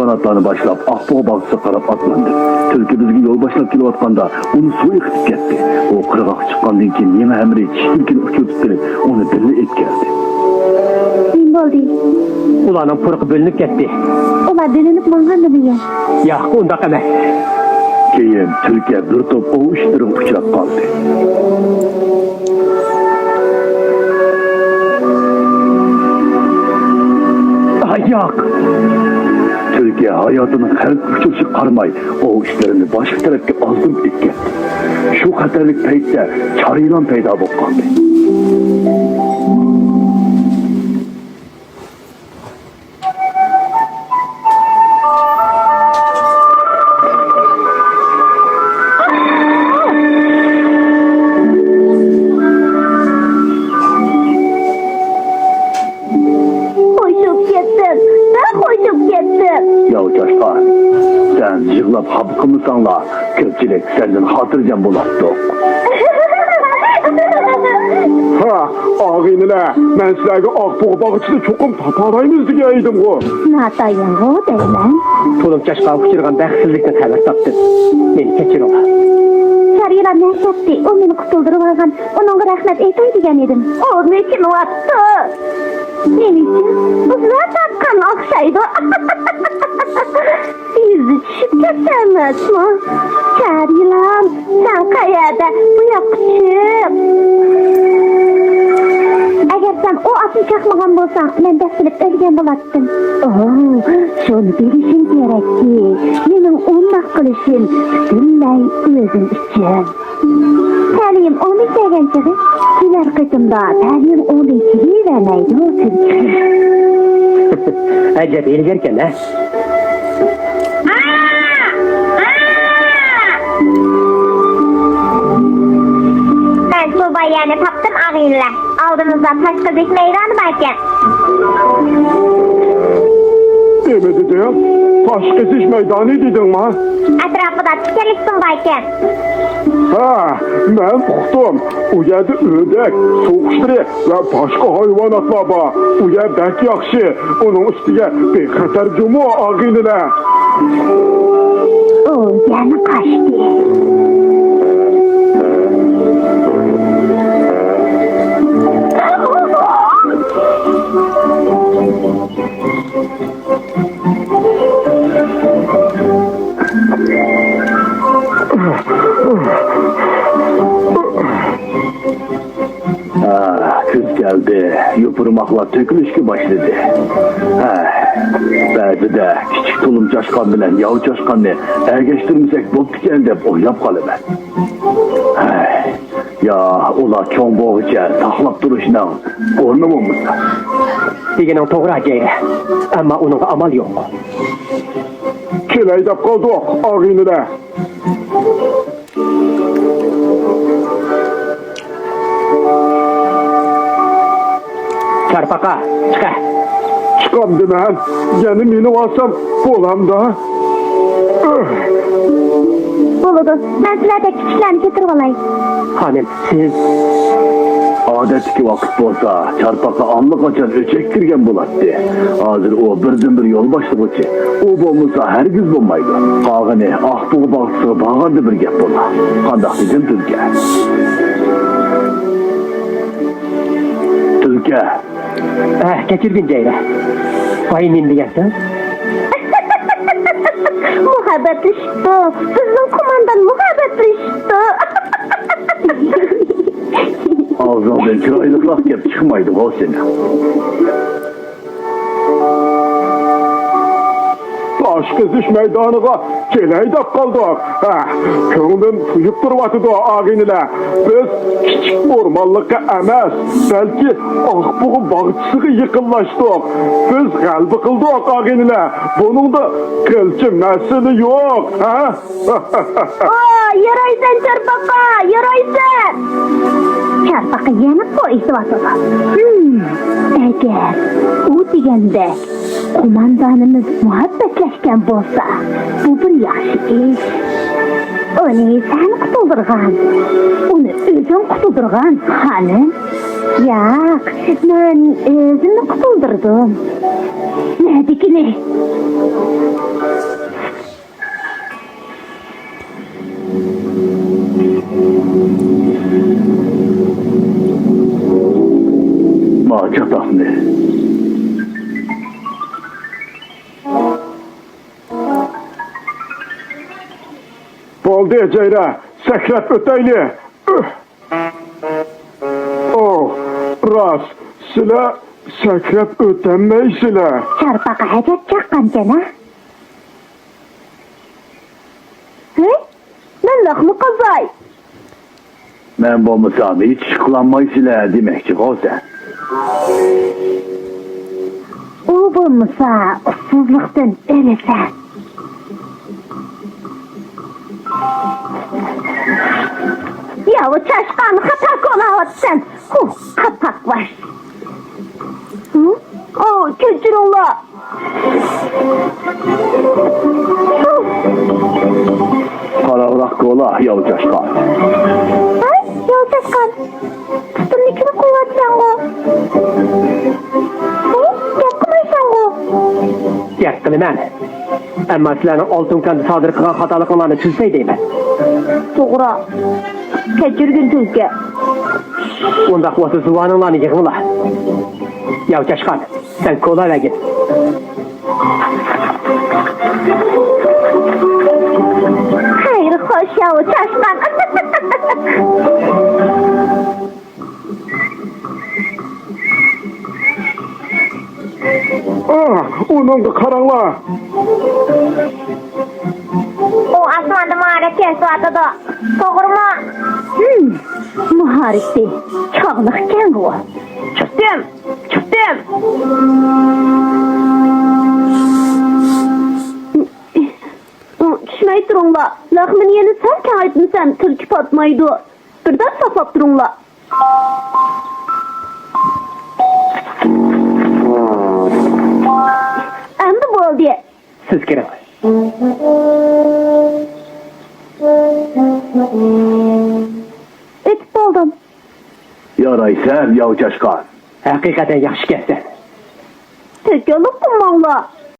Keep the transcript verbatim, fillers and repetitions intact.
ئاتلارنى باشلاپ، ئاقبۇغا باغچىسىغا قاراپ ئاتلاندىم. تۈلكە بىزگە يول باشلاپ كېلىۋاتقاندا، ئۇنى سۇ ئېقىتىپ كەتتى. ئۇ قىرغاققا چىققاندىن كېيىن، يېڭى ھەمرىيى چىشى تۈلكىنى ئۇچرىتىپ قېلىپ، ئۇنى بىللە ئېلىپ كەلدى. نېمە بولدى؟ ئۇلارنىڭ پۇرىقى بۆلۈنۈپ كەتتى. ئۇلار بۆلۈنۈپ ماڭغاندىمۇ يا؟ ياق، ئۇنداق ئەمەس. كېيىن تۈلكە بىر توپ ئوۋ ئىتلىرىغا ئۇچراپ قالدى. ئاي، ياق! تۈلكە ھاياتىنىڭ خەۋپكە ئۇچرىشىغا قارىماي، ئوۋ ئىتلىرىنى باشقا تەرەپكە ئازدۇرۇپ ئېلىپ كەتتى. شۇ خەتەرلىك پەيتتە چارى يىلان پەيدا بولۇپ قالدى. قوشۇپ كەتتىم، مەن قوشۇپ كەتتىم. ياۋ چاشقان، سەن يىغلاپ خاپا قىلمىساڭلا، كۆپچىلىك سەندىن خاتىرجەم بولاتتۇق. ھا، ئاغىنىلەر، مەن سىلەرگە ئاقبۇغا باغچىسىنى چوقۇم تاپالايمىز دېگەن ئىدىمغۇ. ناتايىنغۇ دەيمەن. تولۇم چاشقانغا ئۇچرىغان بەختسىزلىكتىن خەۋەر تاپتىم. مېنى كەچۈرۈڭ. چارى يىلان نەشەتتى، ئۇ مېنى قۇتۇلدۇرۇۋالغان. ئۇنىڭغا رەھمەت ئېيتاي دېگەن ئىدىم. ئۇ مېچىنىۋاپتۇ. نېمە ئۈچۈن؟ ئۇزار تارتقان ئوخشايدۇ. يۈزى چۈشۈپ كەتتى ئەمەسمۇ؟ چارى يىلان، سەن قەيەردە؟ بۇ ياققا چىق. ئەگەر سەن ئۇ ئاتنى چاقمىغان بولساڭ، مەن دەپ بىلىپ ئۆلگەن بولاتتىم. ئوو، شۇنى بىلىشىڭ كېرەككى، مېنىڭ ئۇنداق قىلىشىم پۈتۈنلەي ئۆزۈم ئۈچۈن. تەلىيىم ئوڭدىن كەلگەن چېغى، كېلەر قېتىمدا تەلىيىم ئوڭدىن كېلىۋەرمەيدۇ، تۈلكە. ئەجەب ھىيلىگەركەن ھە؟ مەن سۇ بايانى تاپتىم، ئاغىنىلەر. ئالدىمىزدا تاش قېزىش مەيدانى باركەن. نېمە دېدىڭ؟ تاش قېزىش مەيدانى دېدىڭما؟ ئەتراپىدا تىكەنلىك سۇ باركەن. ھە، مەن ئۇقتۇم. ئۇ يەردە ئۆردەك، سۇ قۇشلىرى ۋە باشقا ھايۋاناتلار بار. ئۇ يەر بەك ياخشى. ئۇنىڭ ئۈستىگە بىخەتەر جۇمۇ، ئاغىنىلەر. ئۇ يەنە قاچتى. ئاھ، كۈز كەلدى، يوپۇرماقلار تۆكۈلۈشكە باشلىدى. ھە، بەزىدە كىچىك تۇلۇم چاشقان بىلەن ياۋا چاشقاننى ئەگەشتۈرمىسەك بوپتىكەن دەپ ئويلاپ قالىمەن. ھە، يا ئۇلار چوڭ بولغۇچە ساقلاپ تۇرۇشنىڭ ئورنى بولمىسا. دېگىنىڭ توغرا، جەيرە. ئەمما ئۇنىڭغا ئامال يوق. كېلەي دەپ قالدۇق، ئاغىنىلەر. چارپاقا، چىقە. چىقامدىمەن؟ يەنە مېنى ئالسام بولامدا؟ بولىدۇ، مەن سىلەردەك كىچىكلەرنى كۆتۈرۈۋالاي. خانىم، سىز. ئادەتتىكى ۋاقىت بولسا، چارپاقا ئاللىقاچان ئۆچەككە كىرگەن بولاتتى. ھازىر ئۇ بىردىنبىر يول باشلىغۇچى. ئۇ بولمىسا، ھەرگىز بولمايدۇ. قالغىنى ئاقبۇغا باغچىسىغا بارغاندا بىر گەپ بولا. قانداق دېدىم، تۈلكە؟ تۈلكە. ھە، كەچۈرگىن، جەيرە. ۋاي، نېمە دېگەن سۆز؟ مۇھەببەتلىشىپتۇ. بىزنىڭ قوماندان مۇھەببەتلىشىپتۇ. ئاغزىڭدىن چىرايلىقراق گەپ چىقمايدىغۇ سېنىڭ. تاش قېزىش مەيدانىغا كېلەي دەپ قالدۇق. ھە، كۆڭلۈم سۆيۈپ تۇرۇۋاتىدۇ، ئاغىنىلەر. بىز كىچىك ئورمانلىققا ئەمەس، بەلكى ئاقبۇغا باغچىسىغا يېقىنلاشتۇق. بىز غەلىبە قىلدۇق، ئاغىنىلەر. بۇنىڭدا قىلچە مەسىلە يوق، ھە؟ ئو، يۈرەيسەن، چارپاقا، يۈرەيسەن! چارپاقا يەنە پو ئېتىۋاتىدۇ. ھىم، ئەگەر ئۇ دېگەندەك قوماندانىمىز مۇھەببەتلەشكەن بولسا، بۇ بىر ياخشى ئىش. ئۇنى سەن قۇتۇلدۇرغان. ئۇنى ئۆزۈڭ قۇتۇلدۇرغان، خانىم. ياق، مەن ئۆزۈمنى قۇتۇلدۇردۇم. نەدىكىنى؟ بولدى، جەيرە، سەكرەپ ئۆتەيلى. ئۆھ! ئوھ، راست، سىلەر سەكرەپ ئۆتەلمەيسىلەر. چارپاققا ھاجەت چاققانكەن ھە؟ ھەي، مەن لىقنى قازاي. مەن بولمىسام ھېچ ئىش قىلالمايسىلەر دېمەكچىغۇ سەن. ئۇ بولمىسا ئۇسسۇزلۇقتىن ئۆلىسەن. ياۋا چاشقان، خاتا كولاۋاتىسەن. ھۇ، قاپاق باش. ھۇ؟ ئو، كەچۈرۈڭلار. ھۇ. قاراڭراق كولا، ياۋا چاشقان. ھە؟ ياۋا چاشقان. پۇتۇمنى كىرىپ قويۇۋاتىسەنغۇ. ھە؟ گەپ قىلمايسەنغۇ. گەپ قىلىمەن. ئەمما سىلەرنىڭ ئالتۇن كاندا سادىر قىلغان خاتالىقىڭلارنى تۈزىتەي دەيمەن. توغرا. كەچۈرگىن تۈزگە. ئۇنداق بولسا زۇۋانىڭلارنى يىغىڭلار. ياۋا چاشقان، سەن كولا ئەۋەرگىن. خەير خوش، ياۋا چاشقان. ئاھ، ئۇنىڭغا قاراڭلار! ئۇ ئاسماندا ماھارەت كۆرسىتىۋاتىدۇ. توغرىمۇ؟ ھىم، ماھارىتى چاغلىقكەن بۇ. چىقتىم، چىقتىم. چۈشمەي تۇرۇڭلار. لەخمىنى يەنە سەل كېڭەيتمىسەم تىلكە پاتمايدۇ. بىردەم ساقلاپ تۇرۇڭلار. ئەمدى بولدى. سىز كىرىڭ. ئۆتۈپ بولدۇم. يارايسەن، ياۋا چاشقان. ھەقىقەتەن ياخشى ئىكەنسەن. تەكەللۇپ قىلماڭلار.